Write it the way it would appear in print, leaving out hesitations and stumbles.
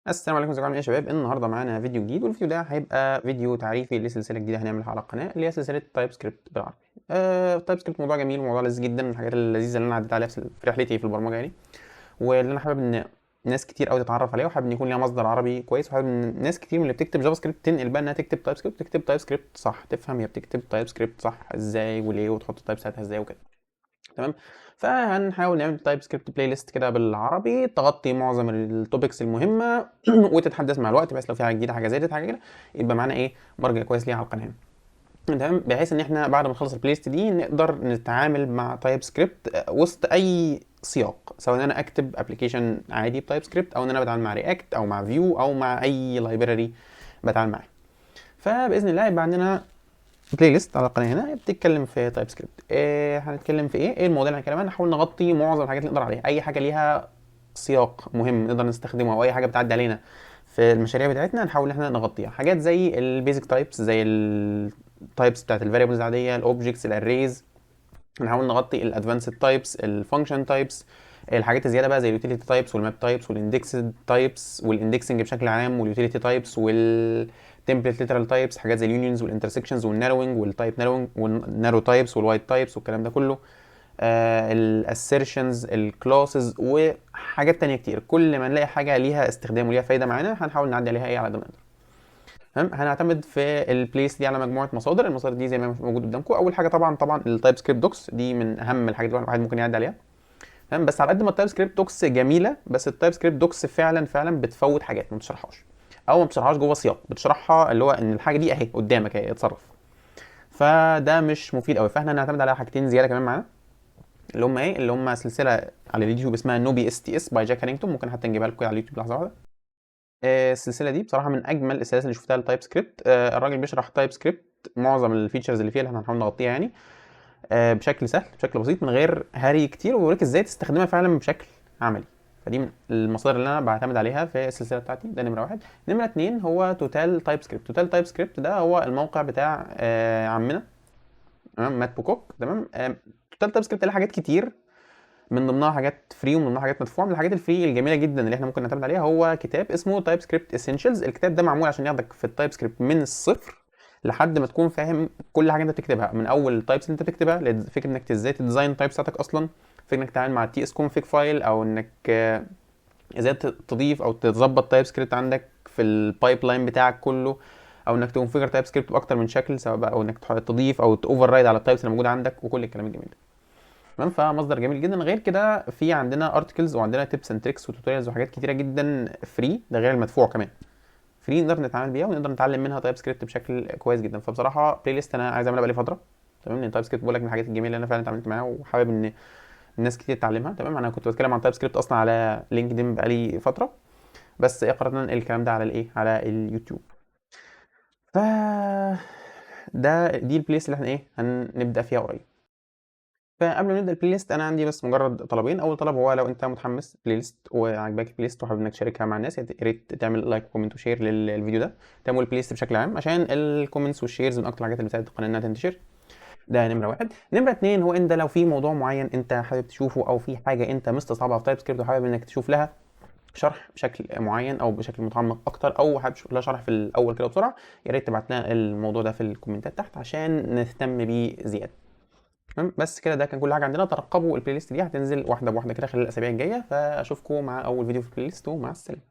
السلام عليكم، ازيكم؟ عاملين ايه يا شباب؟ النهارده معانا فيديو جديد، والفيديو ده هيبقى فيديو تعريفي لسلسلة جديدة هنعملها على القناه، اللي هي سلسلة TypeScript بالعربي. TypeScript موضوع جميل وموضوع لذيذ جدا، من الحاجات اللذيذة اللي انا عديت عليها في رحلتي في البرمجة يعني، واللي انا حابب ان ناس كتير قوي تتعرف عليها، وحابب ان يكون ليها مصدر عربي كويس، وحابب ان ناس كتير من اللي بتكتب JavaScript تنقل بقى انها تكتب TypeScript، تكتب TypeScript صح، تفهم هي بتكتب TypeScript صح ازاي وليه، وتحط type بتاعتها ازاي وكده. تمام؟ فهنحاول نعمل TypeScript playlist كده بالعربي تغطي معظم ال topics المهمة وتتحدث مع الوقت، بحيث لو في حاجة جديده، حاجة زادت، حاجة كده، يبقى معانا ايه؟ مرجع كويس ليها على القناة. تمام؟ بحيث ان احنا بعد ما نخلص ال playlist دي نقدر نتعامل مع TypeScript وسط اي سياق، سواء ان انا اكتب application عادي ب TypeScript، او ان انا بتعامل مع React او مع Vue او مع اي library بتعامل معاه. فباذن الله يبقى عندنا playlist على القناة هنا بتتكلم في TypeScript. إيه هنتكلم في ايه؟ ايه المواضيع اللي هنتكلم عنها؟ نحاول نغطي معظم الحاجات اللي نقدر عليها، اي حاجة ليها سياق مهم نقدر نستخدمه، او اي حاجة بتعدي علينا في المشاريع بتاعتنا نحاول ان احنا نغطيها. حاجات زي ال basic types، زي ال types بتاعت ال variables العاديه، ال objects، ال arrays. نحاول نغطي ال advanced types، ال function types، الحاجات الزيادة بقى زي ال utility types وال map types وال indexed types وال indexing بشكل عام وال utility types وال template literal types، حاجات زي اليونيونز والانترسكشنز والناروينج والتايب ناروينج والنارو تايبس والوايد تايبس والكلام ده كله، ال assertions، ال classes، وحاجات تانية كتير. كل ما نلاقي حاجة ليها استخدام وليها فايده معانا هنحاول نعدي عليها ايه؟ على قد ما نقدر. تمام؟ هنعتمد في ال playlist دي على مجموعة مصادر. المصادر دي زي ما موجود قدامكم. اول حاجة طبعا ال TypeScript docs، دي من اهم الحاجات اللي الواحد ممكن يعدي عليها. تمام؟ بس على قد ما ال TypeScript docs جميله، بس ال TypeScript docs فعلا فعلا بتفوت حاجات ما بتشرحهاش، او ما بتشرحهاش جوه سياق، بتشرحها اللي هو ان الحاجة دي اهي قدامك اهي اتصرف، فده مش مفيد قوي. فاحنا هنعتمد على حاجتين زيادة كمان معانا، اللي هم ايه؟ اللي هم سلسلة على اليوتيوب اسمها No BS TS by Jack Herrington، ممكن حتى نجيبها لكم على اليوتيوب، لحظة واحده. السلسلة دي بصراحة من اجمل السلاسل اللي شفتها لل TypeScript. الراجل بيشرح TypeScript، معظم ال features اللي فيها اللي احنا هنحاول نغطيها يعني، بشكل سهل، بشكل بسيط، من غير هري كتير، وبيوريك ازاي تستخدمها فعلا بشكل عملي. فدي من المصادر اللي انا بعتمد عليها في السلسلة بتاعتي. ده نمره واحد. نمره اتنين هو Total TypeScript. Total TypeScript ده هو الموقع بتاع عمنا، تمام، Matt Pocock. تمام؟ Total TypeScript ليه حاجات كتير، من ضمنها حاجات free ومن ضمنها حاجات مدفوعه. من الحاجات ال free الجميلة جدا اللي احنا ممكن نعتمد عليها هو كتاب اسمه TypeScript Essentials. الكتاب ده معمول عشان ياخدك في ال TypeScript من الصفر لحد ما تكون فاهم كل حاجة انت بتكتبها، من اول ال types اللي انت بتكتبها لفكرة انك ازاي ت design ال types بتاعتك اصلا، فكرة انك تتعامل مع ال tsconfig file، او انك ازاي تضيف او تظبط TypeScript عندك في ال pipeline بتاعك كله، او انك ت configure TypeScript باكتر من شكل، سواء بقى او انك تضيف او ت override على ال types اللي موجودة عندك، وكل الكلام الجميل ده. تمام؟ فمصدر جميل جدا. غير كده في عندنا articles وعندنا tips and tricks و tutorials وحاجات كتيرة جدا free، ده غير المدفوع كمان، free نقدر نتعامل بيها ونقدر نتعلم منها TypeScript بشكل كويس جدا. فبصراحة playlist انا عايز اعملها بقالي فتره. تمام؟ لان TypeScript بقول لك من الحاجات الجميلة اللي انا فعلا اتعاملت معاها وحابب ان الناس كتير تتعلمها. تمام؟ انا كنت بتكلم عن TypeScript اصلا على LinkedIn بقالي فتره، بس قررنا ننقل الكلام ده على الايه؟ على اليوتيوب. ف دي ال playlist اللي احنا ايه؟ هنبدا فيها قريب. فقبل ما نبدا ال playlist انا عندي بس مجرد طلبين. اول طلب هو لو انت متحمس playlist وعجباك ال playlist وحابب انك تشاركها مع الناس، يا ريت تعمل like و comment و share للفيديو ده، تعمل ال playlist بشكل عام، عشان ال comments وال shares من اكتر الحاجات اللي بتساعد القناة انها تنتشر. ده نمره واحد. نمره اتنين هو انت لو في موضوع معين انت حابب تشوفه، او في حاجة انت مستصعبها في TypeScript وحابب انك تشوف لها شرح بشكل معين او بشكل متعمق اكتر، او حابب تشوف لها شرح في الاول كده بسرعه، يا ريت تبعت لنا الموضوع ده في الكومنتات تحت عشان نهتم بيه زياده. تمام؟ بس كده، ده كان كل حاجة عندنا. ترقبوا ال playlist دي، هتنزل واحدة بواحدة كده خلال الاسابيع الجايه. فاشوفكم مع اول فيديو في ال playlist، ومع السلامه.